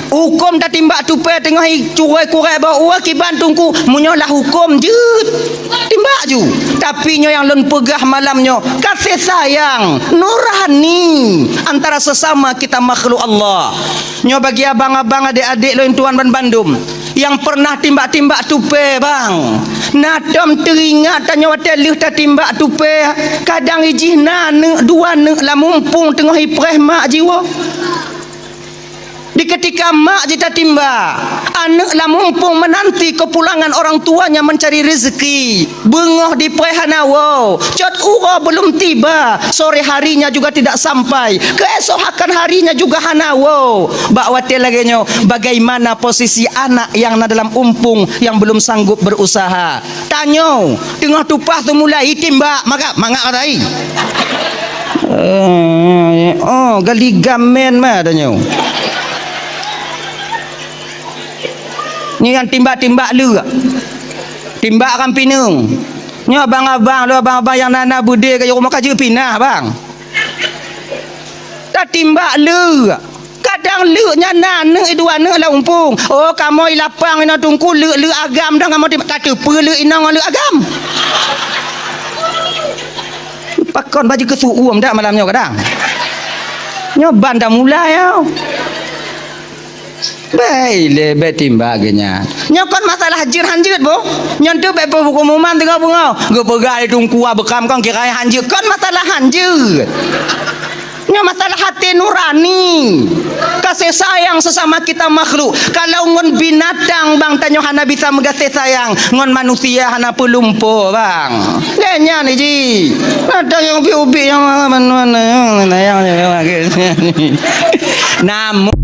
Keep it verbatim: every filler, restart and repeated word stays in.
Huköm tatimbak tupée teungoh i curôi kurek bak uroe kiban teungku, meunyoe lah huköm jeuet, timbak ju. Tapi nyoe nyang lôn peugah malam nyoe, kasih sayang nurani antara sesama kita makhluk Allah. Nyoe bagi abang-abang, adék-adék lôn tuan banbandum nyang pernah timbak-timbak tupée, bang. Na tom teuingat tanyoe watée lheueh tatimbak tupée, kadang ijih na aneuk dua aneuk lam umpung teungoh ipreh mak jiwoe. Di ketika mak jitatimbak, aneuk lam umpung menanti kepulangan orang tuanya mencari rezeki. Beungoh dipreh hana woe, cot uroe belum tiba, sore harinya juga tidak sampai, keesokan harinya juga hana woe. Bak watée lagée nyoe, bagaimana posisi anak yang na dalam umpung yang belum sanggup berusaha? Tanyoe, teungoh tupah teumulai timbak, maka mangat kata ai. Eh, oh, gali gamen ma tanyoe. Nyoe nyang timbak-timbak leuk. Timbak kan pineung. Nyoe abang-abang, lôn abang-abang nyang na-na beudé ka jeuet rumoh ka jeuet pinah, bang. Tatimbak leuk. Kadang leuk nyan na aneuk dua aneuk lam umpung. Oh, kamoe lapang inoe teungku, leuk-leuk agam dah kamoe timbak. Ka teupeue leuk inong ngon leuk agam. Pakon baju keusuuem dak malam nyoe kadang. Nyoe ban dah mulai, yo. Bai lé, bék timbak geuh nyan. Nyoe kon masalah jeuet han jeuet, boh. Nyoe tu bék pengumuman teungoh beungoh. Geupeugah lé teungku beukam kon kira han jeuet. Kon masalah han jeuet. Nyoe masalah hati nurani. Kasih sayang sesama kita makhluk. Kalau ngon binatang bang tanyoe hana bisa meugaséh sayang, ngon manusia hana peulumpo, bang. Lé nyan ji. Ada nyang ubit-ubit nyang mana-mana nyang, nyang, nyang, nyang. Namun